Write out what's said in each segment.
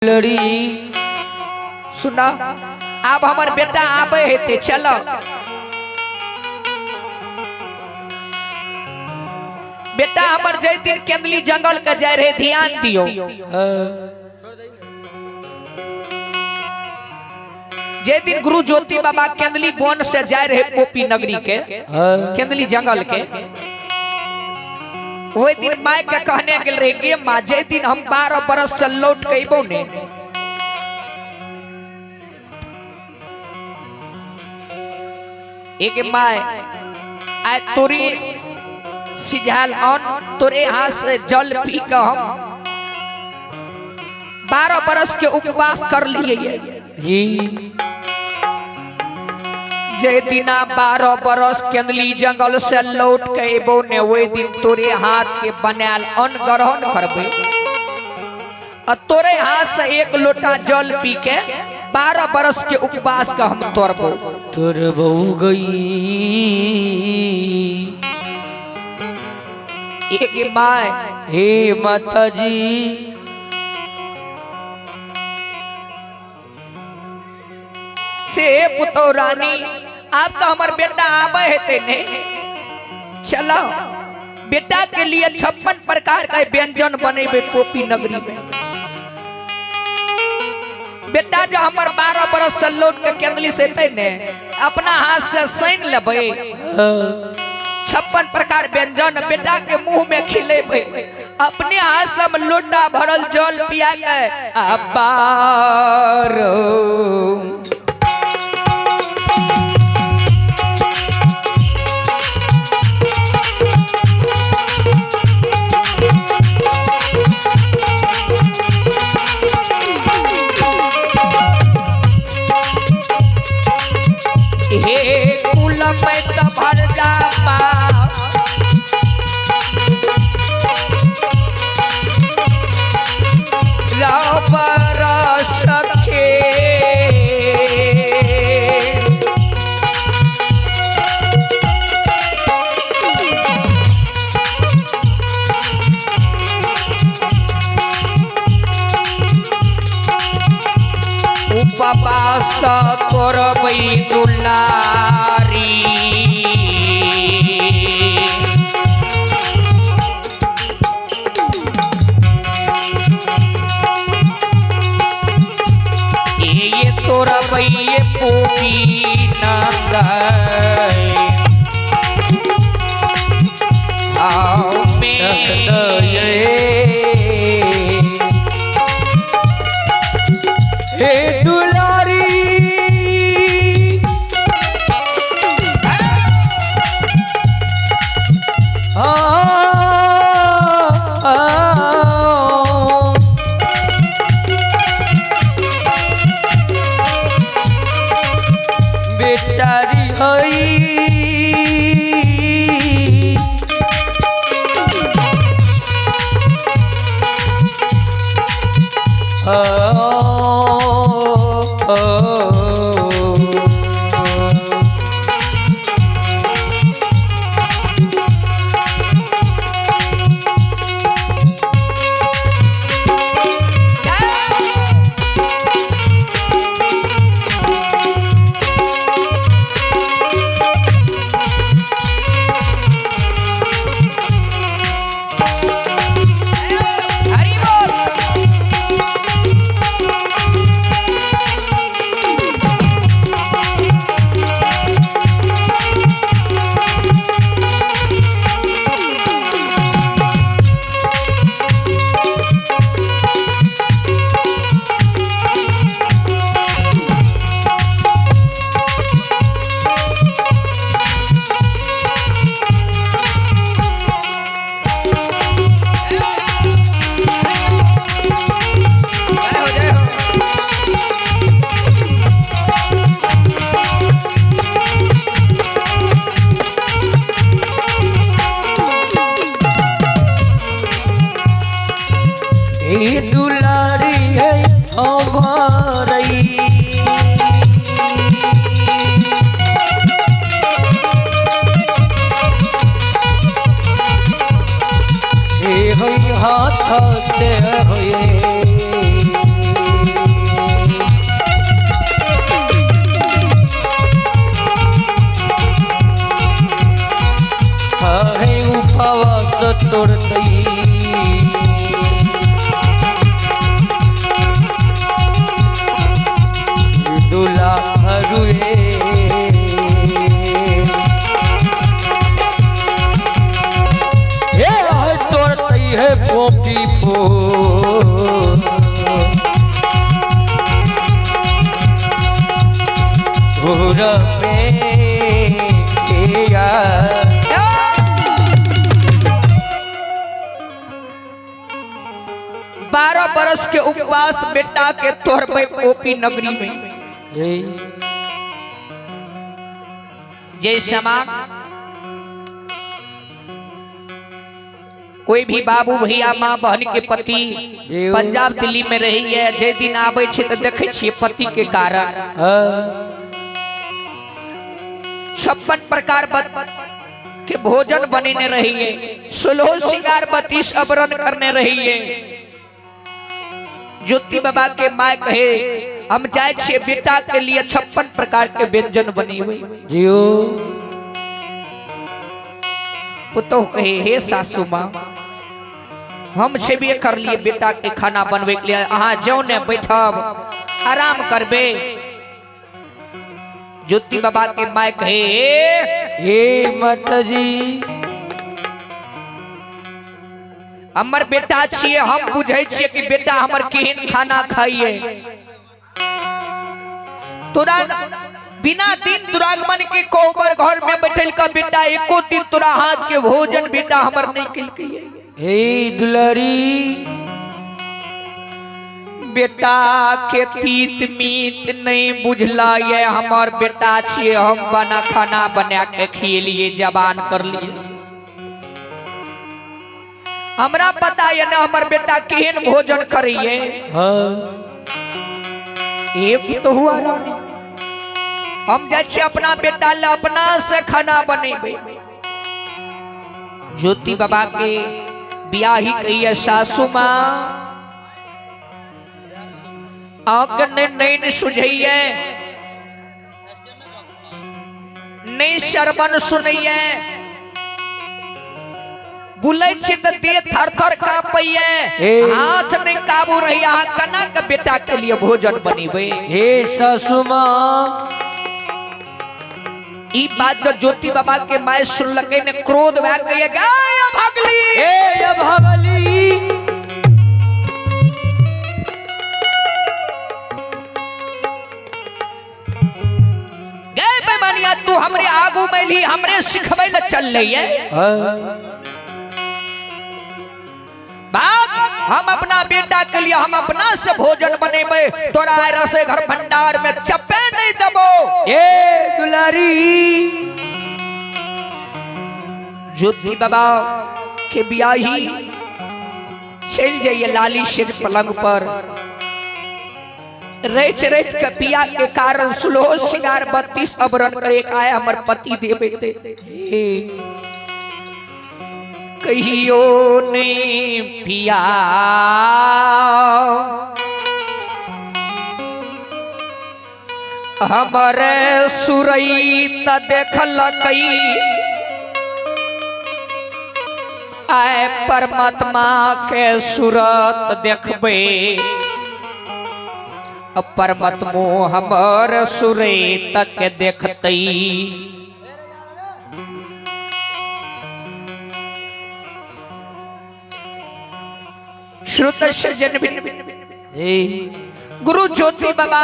लड़ी। सुना, आब हमर बेटा आबे हेते, चलो। बेटा हमर जै दिन केंदली जंगल के जाय रहे, ध्यान दियो। जे दिन गुरु ज्योति बाबा केंदली वन से जाय रहे पोपी नगरी के, केंदली जंगल के, वही दिन माय के कहने गेल रहे गे माँ, जे दिन हम 12 बरस से लौट के अबो ने, एक my आय तोरी सिझाल अन्न तोरे हाथ से जल पी के हम 12 बरस के उपवास कर लिए। जे दिना 12 बरस केंदली जंगल से लौट के अबो ने, वही दिन तोरे हाथ के बनायल अन्न ग्रहण करबे और तोरे हाथ से एक लोटा जल पी के 12 बरस के उपवास का हम तोड़बो। तोड़बो गई। एक my, हे माता जी, से पुतो रानी, आप तो हमार बेटा आबे हेते ने, चलो बेटा के लिए 56 प्रकार का व्यंजन बनेबे पोपी नगरी में। बेटा जो हमार 12 बरस से लौट के केंदली से एते ने, अपना हाथ से सैन लेबे 56 प्रकार व्यंजन बेटा के मुंह में खिलेबे, अपने हाथ से हम लोटा भरल जल पिया के अबारो। हे कुल में तो भर जापा रबर सखे, उपवास करबै दुलारी। ये तोरबै पोपी नगर आओ में। हे दुलारी, बेटारी हई हरि बोल। जय हो, जय हो। हे दुलारी है हमारी, हे होई हाथ से होए। उपवास बेटा के तोड़बै ओपी नगरी में। जय श्यामा। कोई भी बाबू भैया माँ बहन के पति पंजाब दिल्ली में रही है, जे दिन आबै छै तऽ देखै छियै पति के कारण 56 प्रकार के भोजन बनेने रहिए, 16 श्रृंगार 32 आवरण करने रहिए। ज्योति बाबा के माय कहे हम जाए छियै बेटा के लिए 56 प्रकार के व्यंजन बनेबै। पुतोह कहे हे सासू माँ, हम छेबे कर लिए बेटा के खाना बनवे के लिए, अहाँ जाओ ने बैठब आराम करबे। ज्योति बाबा के माय कहे हे माता जी, हमर बेटा छियै, हम बुझै छियै कि बेटा हमर केहन खाना खाइए। तोरा बिना दिन दुरागमन के कोबर घर में बैठल का बेटा एको दिन तोरा हाथ के भोजन बेटा हमर नहीं केलकै। हे दुलारी, बेटा के तीत मीत नहीं बुझला ये हमर बेटा छियै, हम बना खाना बना के खिएलिए जबान कर लिए। हमरा पता ये ना हमर बेटा केहन भोजन करिए। एक तो हुआ रानी, हम जाइ छियै अपना बेटा ले अपना से खाना बनेबै। ज्योति बाबा के बियाही कहिए सासू माँ आंख नहीं सुझैये, नहीं शरबन सुनैये, बुलै छी तऽ देह थर थर कांपैये, हाथ नहीं काबू रही, अहाँ केना के बेटा के लिए भोजन बनेबै। हे सासू माँ, ई बात जब ज्योति बाबा के my सुनलकै ने क्रोध भए गई, गाय अभागली, हे अभागली, गए बेमानिया तू हमरे आगू में ली, हमरे सिखबै ले चल रही है। बाप हम अपना बेटा के लिए हम अपना से भोजन बनेबै, तोरा रसोई घर भंडार में चपे नहीं देबो। ए दुलारी, ज्योति बाबा के बियाही चल जाइए लाली शेर पलंग पर, रच रच के पिया के कारण 16 श्रृंगार 32 आवरण करे आए हमर पति देवे ते। कहियो नहीं पिया हमरे सुरई त देखलकै, आए परमात्मा के सूरत देखबै, परमात्मो हमर सुरई तक देखतै। श्रुतस्य जन्म गुरु ज्योति बाबा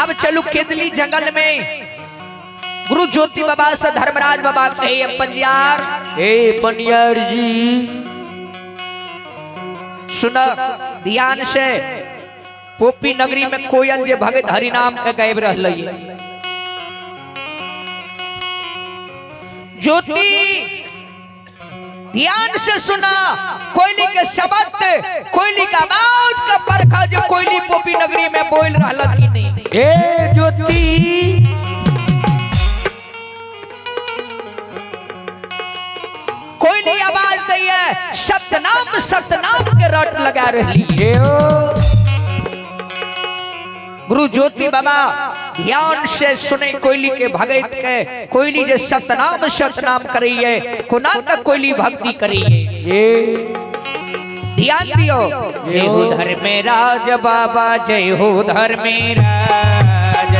अब चलू केंदली जंगल में। गुरु ज्योति बाबा से धर्मराज बाबा कहे पंजियार, हे पंजियार जी सुन ध्यान से, पोपी नगरी में कोयल जे भगत हरिनाम के गायब रहलै। ज्योति ध्यान से सुना, कोयली के शब्द, कोयली का आवाज का परखा जो कोयली पोपी नगरी में बोल रहा कि नहीं। हे ज्योति, कोयली आवाज दैये सतनाम सतनाम के रट लगा रही है। गुरु ज्योति बाबा ध्यान से सुने कोयली के भगत के, कोयली जे सतनाम सतनाम करिए, कोना का कोयली भक्ति करिए। ध्यान दियो। जय हो धर्मराज बाबा, जय हो धर्मराज,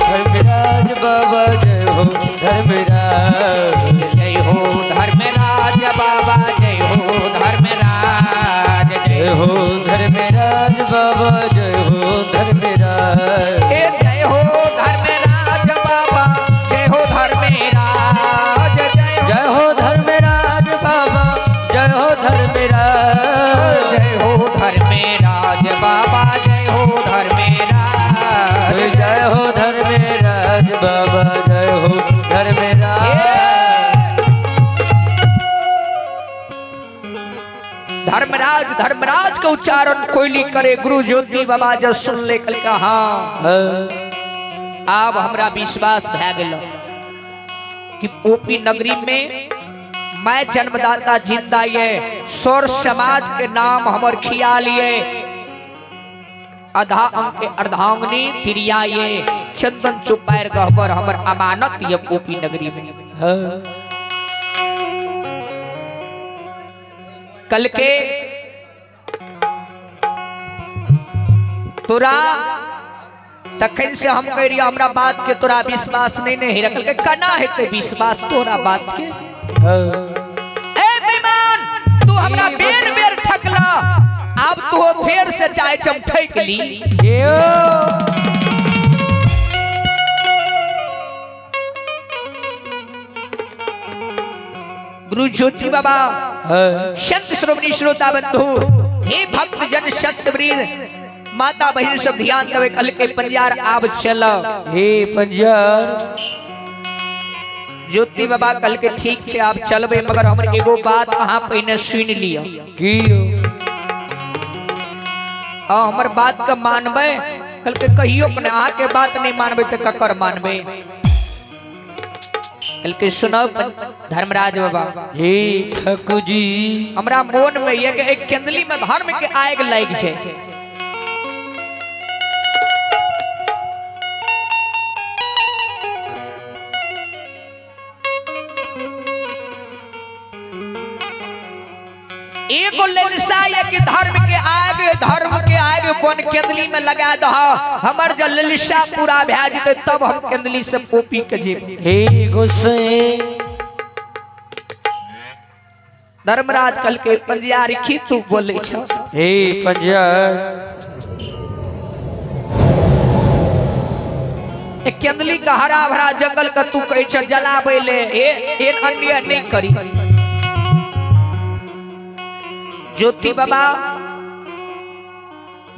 धर्मराज बाबा, जय हो धर्मराज, जय हो धर्मराज बाबा, जय हो धर्मराज, जय हो धर्मराज बाबा, जय हो धर्मराज, जय हो धर्मराज बाबा, जय हो धर्मराज, जय हो धर्मराज बाबा, जय हो धर्मराज, धर्मेराज बाबा जय हो धर्मेराज। जय हो धर्मेराज बाबा जय हो धर्मेराज। धर्मराज धर्मराज के उच्चारण कोयली करे। गुरु ज्योति बाबा जब सुन ले कल का हाँ आब हमरा विश्वास भए गेल कि ओपी नगरी में मैं जन्मदाता जिंदा ये सौर समाज के नाम हमर खियाल ये आधा अंग के अर्धांगनी तिरिया ये चंदन चुपायर गहबर हमर अमानत ये ओपी नगरी में। कल के तोरा तखन से हम कह रही हमरा बात के तोरा विश्वास नहीं नहीं रखल के कना हेते विश्वास तोरा बात के। ए बेईमान तू हमरा बेर बेर ठकला अब तू फेर से चाहे चम ठक ली। गुरु ज्योति बाबा संत श्रोमणी श्रोता बंधु हे भक्त जन संत वृंद माता बहन सब ध्यान देवे कल के पंजार आब चल। हे पंजार ज्योति बाबा कल के ठीक छे आप चलबे मगर हमर एगो बात अहाँ पहिने सुन लियो। की हां हमर बात के मानबे कल के कहियो ने अहाँ के बात नहीं मानबे त ककर मानबे। कल के सुनो धर्मराज बाबा हे ठाकुर जी हमरा मोन में ये कि एक केंदली में धर्म के आग लाग छै। एगो ललसा ये कि धर्म के आग बन केंदली में लगा दह हमर जब ललसा पूरा भए जेतै तब हम केंदली से पोपी के जेब। हे गोसाई धर्मराज कल के पंजियार की तू बोले छ। हे पंजियार केंदली का हरा भरा जंगल का तू कहे छ जलाबै ले ए अन्य नहीं करी। ज्योति बाबा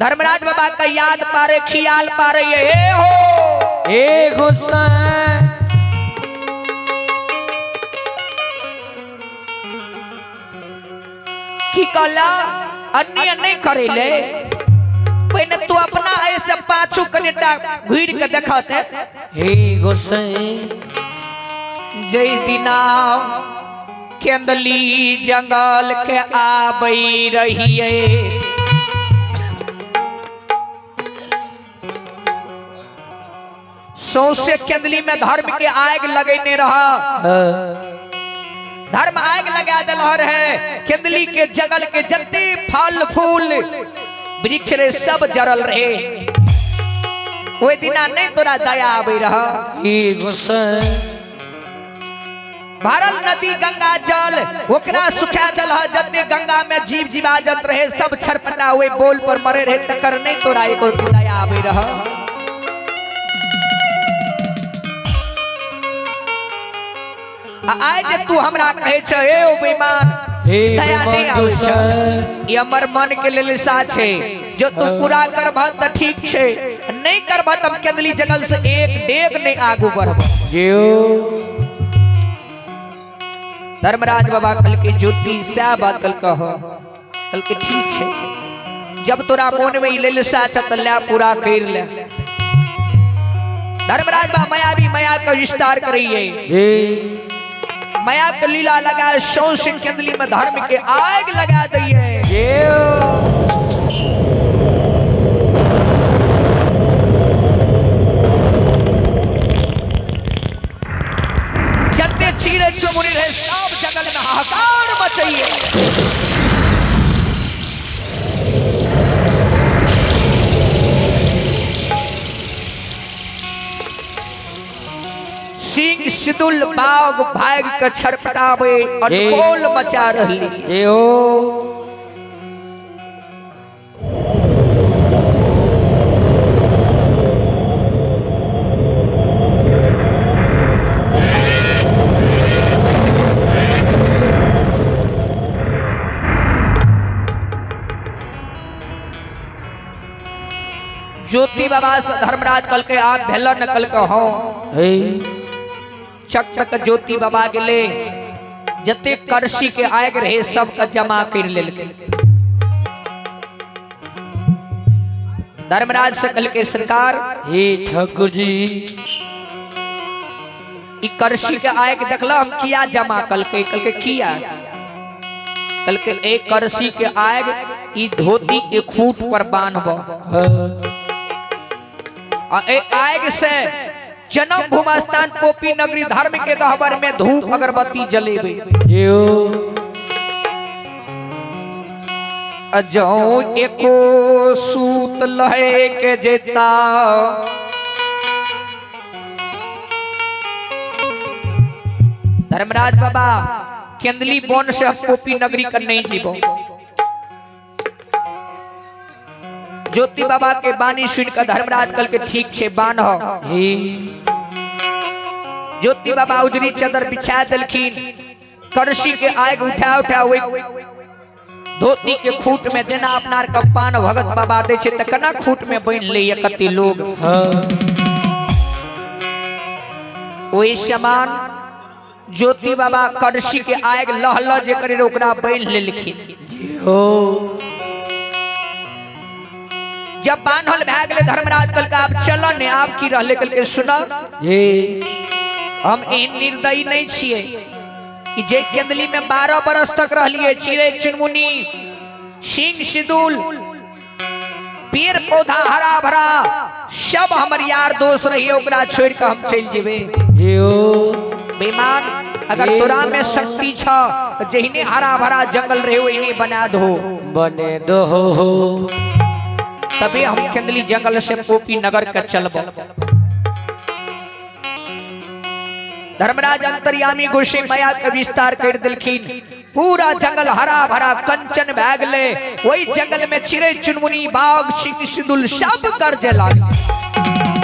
धर्मराज बाबा का याद पारे खियाल पारे ये हो हे गोसाई की कहला अन्य नहीं करे ले पहले तू अपना ऐसे पाछू कनेटा घूर के देखत है। हे गोसाई जय दिना केंदली जंगल के आबई रहिए सौसे केंदली में धर्म के आग लगेने रहा। धर्म आग लगा दिल रहे केंदली के जंगल के जते फल फूल वृक्ष रे सब जरल रहे। ओई दिना नहीं तोरा दया आबे रहा। भरल नदी गंगा जल ओकरा सुखा दिल जते गंगा में जीव जीवाजत रहे सब छरपटा हुए बोल पर मरे रहे तकर नहीं तोरा एको दया आबे रहा। आइ जे तू हमरा कहे छ ए ओ बेईमान दया नहीं आवे छ ई हमर मन के ललसा छे जो तू पूरा करबह त ठीक छे नहीं करबह त हम केंदली जंगल से एक डेग नहीं आगू बढ़ब। धर्मराज बाबा कल के ज्योति सै बात कल कह कल के ठीक छे जब तोरा मन में ई ललसा छ त ले पूरा कर ले। धर्मराज बाबा मायावी माया का विस्तार करिए माया के लीला लगा सौंसे केंदली में धर्म के आग लगा दिए। जते चीड़े चुमुनी रहे सब जंगल में हाहाकार मचाइए। सिंह सिदुल बाग भाग के छरपटावे अनकोल मचा रही। ज्योति बाबा से धर्मराज कहलकै आब भेल न, कहलकै हँ। हे चक चक ज्योति बाबा गेले, जते करसी के आग रहे सबके जमा कर लेलकै। धर्मराज से कहलकै सरकार हे ठाकुर जी ई करसी के आग देखल हम किया जमा कलकै? कहलकै किया? कहलकै एक करसी के आग ई धोती के खूट पर बान्हब आ ए आग से जन्म भूमि स्थान पोपी नगरी धर्म के गहबर में धूप अगरबत्ती जलेबे। जियो जौ एको सूत लहे के जेता धर्मराज बाबा केंदली वन से हम पोपी नगरी का नहीं जीबो। ज्योति बाबा के बानी सुन के धर्मराज कल के ठीक छे बान्ह। हे ज्योति बाबा उजरी चादर बिछा देलखिन, करसी के आग उठा उठा ओहि धोती के खूट में जेना अपना के पान भगत बाबा दे छे त कना खूट में बन ले कते लोग। हाँ ओहि समान ज्योति बाबा करसी के आग लह लह जे करे ओकरा बन लेलखिन। हो जब बान्हल भए गेलै धर्मराज कहलकै आब चल ने, आब की रहलै? कहलकै सुन ये हम एहन निर्दयी नहीं छियै कि जे केंदली में 12 बरस तक रहलिए, चिड़ै चुनमुनी सिंह सिदुल पेड़ पौधा हरा भरा सब हमर यार दोस्त रहिए, ओकरा छोड़ के हम चलि जेबै। जियो बेईमान अगर तोरा में शक्ति छ त जहिने हरा भरा जंगल रहे ओहिने बना दो, बने दो हो तबे हम केंदली जंगल से पोपी नगर के चलब। धर्मराज अंतर्यामी गोसाई माया के विस्तार कर दिलखिन, पूरा जंगल हरा भरा कंचन भए गेलै। वही जंगल में चिड़ै चुनमुनी बाघ सिंह सिंदुल सब गरजे लागल।